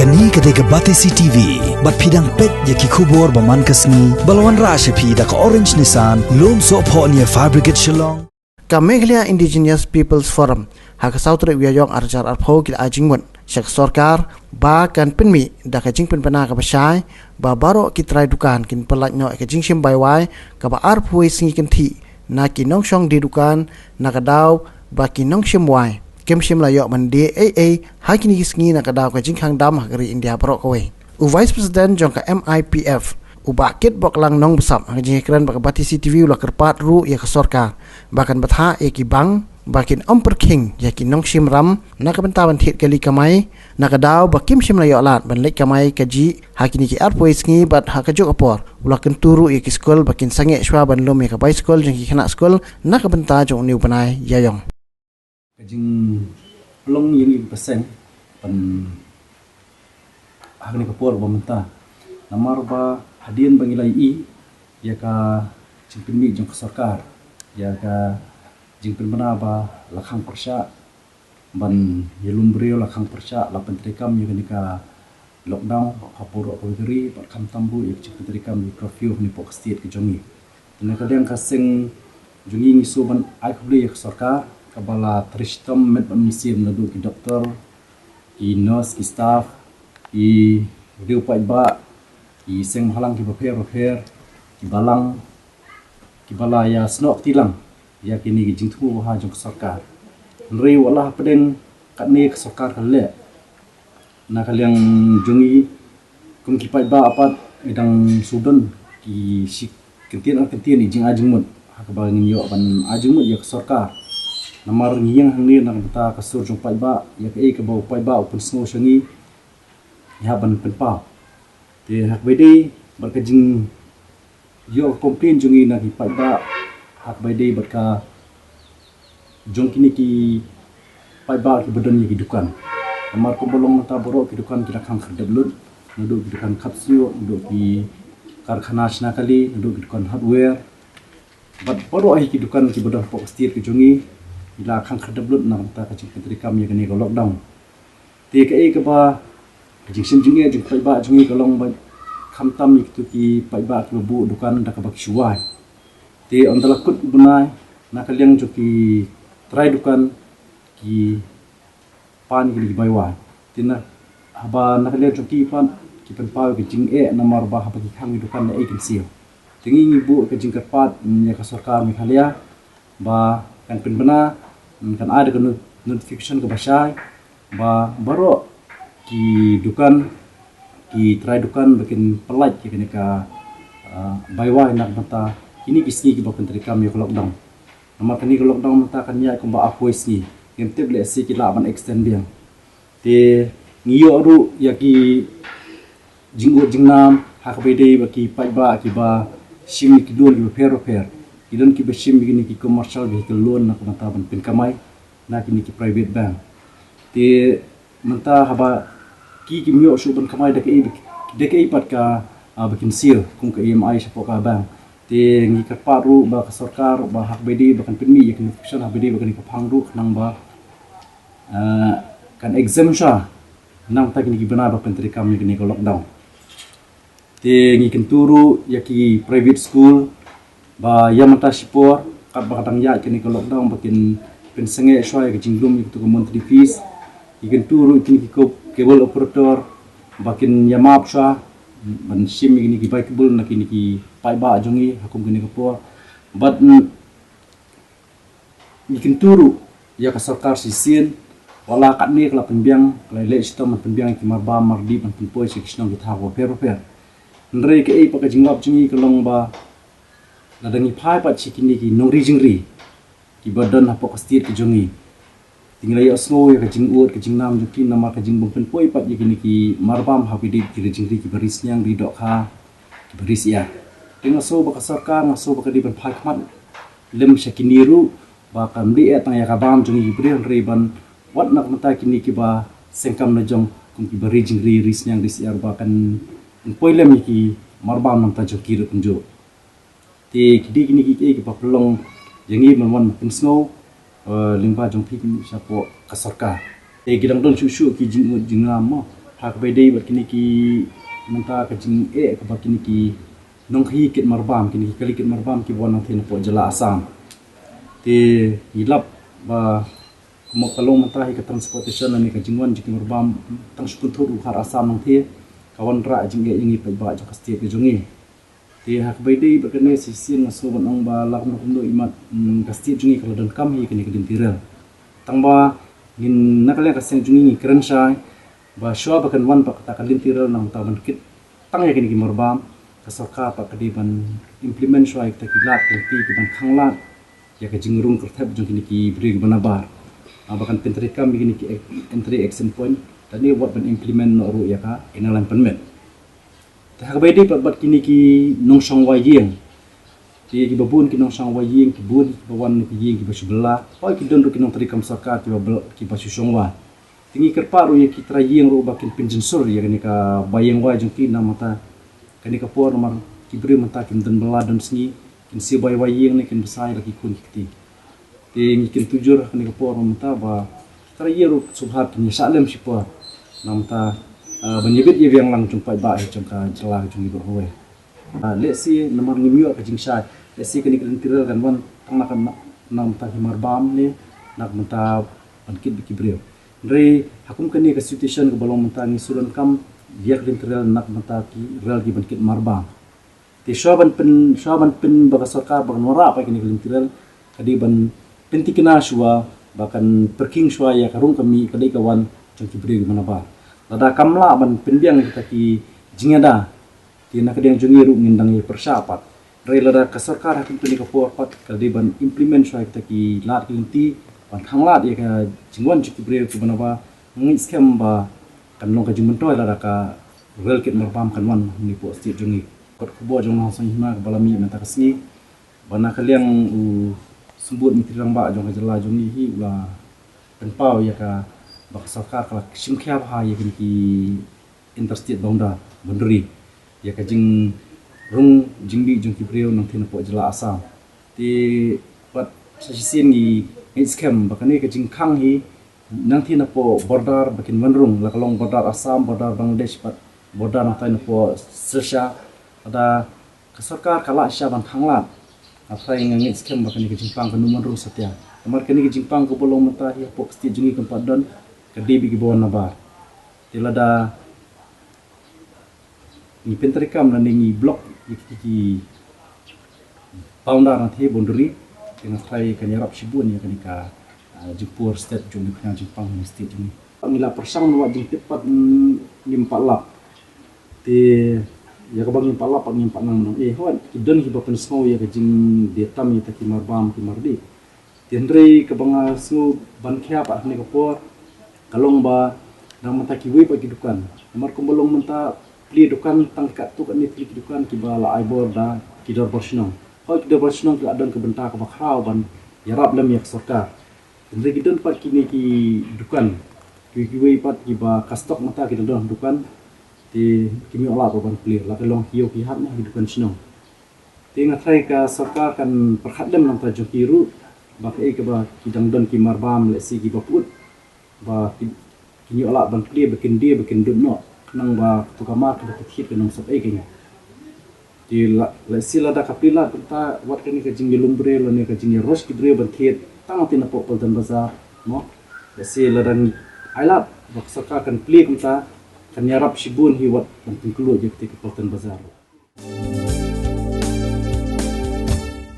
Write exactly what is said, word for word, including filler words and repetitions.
Kane ka dei ka Batesi T V, bad phi dang peit ïa ki khubor ba man ka sngi, ba la wanrah sha phi da ka Orange Nissan, Lumsohphoh near Fire Brigade Shillong. Ka Meghalaya Indigenous People's Forum, ha ka saw tarik u Ïaïong ar hajar arphew ki la ai jingmut sha ka sorkar ba kan pynmih da ka jingpynbna kaba shai, ba baroh ki trai dukan kin pyllait noh ïa ka jingshim bai wai kaba arphew wei sngi kynthih na ki nongshong die dukan, na ka daw ba ki nongshim wai kim shym la ïoh ban die ei ei ha kine ki sngi na ka daw ka jingkhang dam ha ka ri India baroh kawei. U Vice President jong ka M I P F, u Bah Kitboklang Nongbsap, ha ka jingïakren bad ka Batesi T V u la kyrpad ruh ïa ka sorkar ba kan bthah ïa ki bank ba kin ym pyrkhing ïa ki nongshim ram na ka bynta ban thied kali kamai, na ka daw ba kim shym la ïoh lad ban leit kamai kajih ha kine ki arphew wei sngi. Bad ha kajuh ka por u la kyntu ruh ïa ki skul ba kin sangeh shuwa ban lum ïa ka bai skul jong ki khynnah skul na ka bynta jong une u bnai Ïaïong. Ka jingpynlong ïa ngi ki paseng ban ha kane ka por ba mynta, namar ba hadien ba ngi la ïohi ïa ka jingpynmih jong ka sorkar, ïa ka jingpynbna ba la khang pyrshah ban ïalum briew, la khang pyrshah, la pyntreikam ïa kane ka lockdown ha baroh kawei ka ri, bad khamtam ruh ïa ka jingpyntreikam ïa ka curfew hangne hapoh ka state ka jong ngi. Te na ka liang ka seng jong ngi, ngi shu ban ai khublei ïa ka sorkar kaba la trei shitom met bad mynsiem, naduh ki doktor, ki nurse, ki staff, ki riew paidbah, ki seng bhalang kiba pher bapher, ki balang, kiba la ïasnoh kti lang ïa kine ki jingthmu bha jong ka sorkar. Hynrei wat la hapdeng katne ka sorkar ka leh, na ka liang jong ngi kum ki paidbah pat ngi dang shu don ki shi kyntien ar kyntien ki jingai jingmut ha kaba ngin ïoh ban ai jingmut ïa ka sorkar. Namar ngi ïeng hangne na ka bynta ka sur jong paidbah, ïa kaei kaba u paidbah u pynsngew sha ngi, ngi hap ban pynpaw. Te ha kaba ïadei bad ka jing ïoh ka complain jong ngi na ki paidbah ha kaba ïadei bad ka jong kine ki paidbah kiba don ïa ki dukan. Namar kumba long mynta baroh ki dukan ki la khang khyrdep lut, naduh ki dukan khapsngiuh, naduh ki karkhana shna kali, naduh ki dukan hardware. Bad baroh hi ki dukan kiba don hapoh ka state ka jong ngi ki la khang khyrdep lut na ka bynta ka jingpyntreikam ïa kane ka lockdown. Te kaei kaba ka jingshim jingeh jong ki paidbah jong ngi ka long ba khamtam ïa kito ki paidbah kiba buh dukan da kaba ki shu wai. Te ynda la kut u bnai, na ka liang jong ki trai dukan ki pan ïa kine ki bai wai. Te na, haba na ka liang jong ki pat ki pynpaw ïa ka jingeh namar ba haba ki khang ïa ki dukan naei kin siew. Te ngi ngi buh ka jingkyrpad, mm, ïa ka sorkar Meghalaya ba kan pynbna, mm, kan ai da ka not-, notification kaba shai ba baroh ki dukan, ki trai dukan ba kin pyllait ïa kane ka, ah, bai wai na ka bynta kine ki sngi kiba pyntreikam ïa ka lockdown. Namar kane ka lockdown mynta kan ïaid kumba arphew wei sngi. Ngim tip lehse ki lah ban extend biang. Te ngi ïoh ruh ïa ki jingud jingnam ha kaba ïadei bad ki paidbah kiba shim ïa ki loan kiba pher bapher. Ki don kiba shim ïa kine ki commercial vehicle loan na ka bynta ban pynkamai na kine ki private bank. Te mynta haba ki kim ïoh shuh ban kamai, da kaei, da kaei pat ka, ah, ba kin siew kum ka E M I shapoh ka bank. Te ngi kyrpad ruh ba ka sorkar ba ha kaba ïadei ba kan pynmih ïa ka notification ha kaba ïadei bad kane ka phang ruh khnang ba, ah, kan exempt shuwa na ka bynta kine ki bnai ba pyntreikam ïa kane ka lockdown. Te ngi kyntu ruh ïa ki private school ba ïa mynta shipor katba ka dang ïaid kane ka lockdown ba kin pynsangeh shuwa ïa ka jinglum ïa kito ki monthly fees. Ngi kyntu ruh ïa kine ki ko-, cable operator ba kin ïa map shuwa ban shim ïa kine ki bai cable na kine ki paidbah jong ngi ha kum kane ka por. Bad, mm, ngi kyntu ruh ïa ka sorkar shisien, wat la katne ka la pynbiang, ka la leh shitom ban pynbiang ïa ki marbam mardih ban pynpoi sha ki shnong ki thaw bapher bapher. Hynrei kaei pat ka jinglap jong ngi ka long ba lada ngi phai pat sha kine ki nongri jingri kiba don hapoh ka state ka jong ngi, te ngi la ïohsngew ïa ka jingud ka jingnam jong ki namar ka jingbym pynpoi pat ïa kine ki marbam ha kaba ïadei bad ki ri jingri kiba ri sniang ri dohkha, kiba ri syiar. Te nga sngew ba ka sorkar, nga sngew ba ka dei ban phai khmat lem sha kine ruh, ba kam dei eh tang ïa ka bam jong ngi ki briew, hynrei ban wat na ka bynta kine kiba seng kam la jong kum kiba ri jingri, ri sniang ri syiar, ba kan pynpoi lem ïa ki marbam na ka bynta jong ki ruh kumjuh. Te ki dei kine kiei kiba pynlong ïa ngi ban wan pynsngew, eh, lyngba jong phi shapoh ka sorkar. Te ki dang don shuh shuh ki jingud jinglam mo. Ha kaba ïadei bad kine ki, mynta ka jingeh kaba kine ki nongkhaïi kit marbam, kine ki kali kit marbam kiba wan nangtei napoh jylla Assam. Te ngi lap ba kumba ka long mynta hi ka transportation lane ka jingwan jong ki marbam tang shu kynthup ruh ha Assam nangtei, ka wanrah jingeh ïa ngi paidbah jong ka state ka jong ngi. Te ha kaba ïadei bad kane, shisien nga sngew ban ong ba la kumno kumno imat, mm, ka state jong ngi ka la donkam hi ïa kane ka lynti rel. Tang ba ngin, na ka liang ka seng jong ngi, ngi kren shai ba shuwa ba kan wan pat kata ka lynti rel na ka bynta ban kit tang ïa kine ki marbam, ka sorkar pat ka dei ban implement shuwa ïa kita ki lad ki lynti kiban khanglad ïa ka jingrung kyrthep jong kine ki briew kiba nabar. Ah, ba kan pyntreikam ïa kine ki ek-, entry exit point, lane wat ban implement noh ruh ïa ka inner line permit. Te ha kaba ïadei pat bad kine ki nongshong wai ïing. Te kiba bun ki nongshong wai ïing, ki bun kiba wan na ki ïing kiba shu bylla. Hooid, ki don ruh ki nongtreikam sorkar kiba byl-, kiba shu shong wai. Te ngi kyrpad ruh ïa ki trai ïing ruh ba kin pynjynsur ïa kane ka bai ïing wai jong ki, namar mynta kane ka por namar ki briew mynta kim don bylla don sngi, kin siew bai wai ïing ne kin bsa ïa la ki khun ki kti. Te ngi kyntu jur ha kane ka por mynta ba ki trai ïing ruh sngewbha kin ïa shah lem shipor, namar mynta, ah, ban ïabit ïabiang lang jong paidbah hi jong ka jylla jong ngi baroh kawei. Ah, let's see, namar ngim ïoh ka jingshai. Let's see, kane ka lynti rel kan wan tang na ka, na, na ka bynta ki marbam ne na ka bynta ban kit bad ki briew. Hynrei ha kum kane ka situation kaba long mynta, ngi shu donkam ïa ka lynti rel na ka bynta ki rel kiban kit marbam. Te shuwa ban pyn, shuwa ban pyn ba ka sorkar ba kan wanrah pat kane ka lynti rel, ka dei ban pynthikna shuwa, ba kan pyrkhing shuwa ïa ka rung ka mih, ka dei ka wan jong ki briew kiba nabar. Lada kam lah ban pynbiang ïa kita ki jingïada, te na ka liang jong ngi ruh ngin dang ïa pyrshah pat. Hynrei lada ka sorkar ha kane ka por pat ka dei ban implement shuwa ïa kita ki lad ki lynti ban khanglad ïa ka jingwan jong ki briew kiba nabar, nga ngeit skhem ba kan long ka jingmyntoi lada ka rel kit marbam kan wan hangne hapoh state jong ngi. Kot khubor jong ngi ha Saiñi Hima kaba la mih mynta ka sngi, ba na ka liang u Symbud Myntri Rangbah jong ka jylla jong ngi hi u la pynpaw ïa ka ba ka sorkar ka la shim khia bha ïa kine ki interstate boundar, boundary, ïa ka jingrung jingmih jong ki briew nangtei napoh jylla Assam. Te pat sa shisien ngi ngeit skhem ba kane ka jingkhang hi nangtei napoh border ba kin wan rung, la ka long border Assam, border Bangladesh, pat border nangtei napoh Sirsa. Lada ka sorkar ka lah shisha ban khanglad, nga tharai nga ngeit skhem ba kane ka jingpang kan ym wan rung satia. Namar kane ka jingpang kaba long mynta hi hapoh ka state jong ngi kam pat don, ka dei beit kiba wan nabar. Te lada ngi pyntreikam lane ngi block ïa ki, ki boundar nangtei, boundary, te nga tharai kan ïarap shibun ïa kane ka, ah, jingpur state jong ngi, ka jingpang state jong ngi. Ngi la pyrshang na wat jingtip pat, mm, ngim pat lap. Te ïa kaba ngim pat lap pat ngim pat nang nang. Eh, hooid, ki don kiba pynsngew ïa ka jingdie tam ïa kita ki marbam ki mardih. Te hynrei kaba nga sngew ban khia pat ha kane ka por ka long ba dang mynta kiwei pat ki dukan. Namar kumba long mynta plie dukan tang katto katne plie ki dukan kiba la ai bor da ki dorbar shnong. Hooid, ki dorbar shnong ki la don ka bynta kaba khraw ban ïarap lem ïa ka sorkar. Hynrei ki don pat kine ki dukan, kiwei kiwei pat kiba ka stock mynta ki la don ha dukan. Te kim ïoh lad ruh ban plie, la ka long ki ïew ki hat ne ki dukan shnong. Te nga tharai ka sorkar kan pyrkhat lem na ka bynta jong ki ruh, ba kaei kaba ki dang don ki marbam lehse kiba pyut, ba ki, kin ïoh lad ban plie, ba kin die, ba kin dud noh, khnang ba kato ka mar kaba thied thied kan ym sop ei ka ngi. Te la, lehse lada ka plie lad kumta, wat kane ka jingïalum briew lane ka jingïaroh ki briew ban thied tang hangtei napoh Paltan Bazar, mo. Lehse lada ngi ai lad ba ka sorkar kan plie kumta, kan ïarap shibun hi wat ban pynkhlaiñ ïa katei ka Paltan Bazar.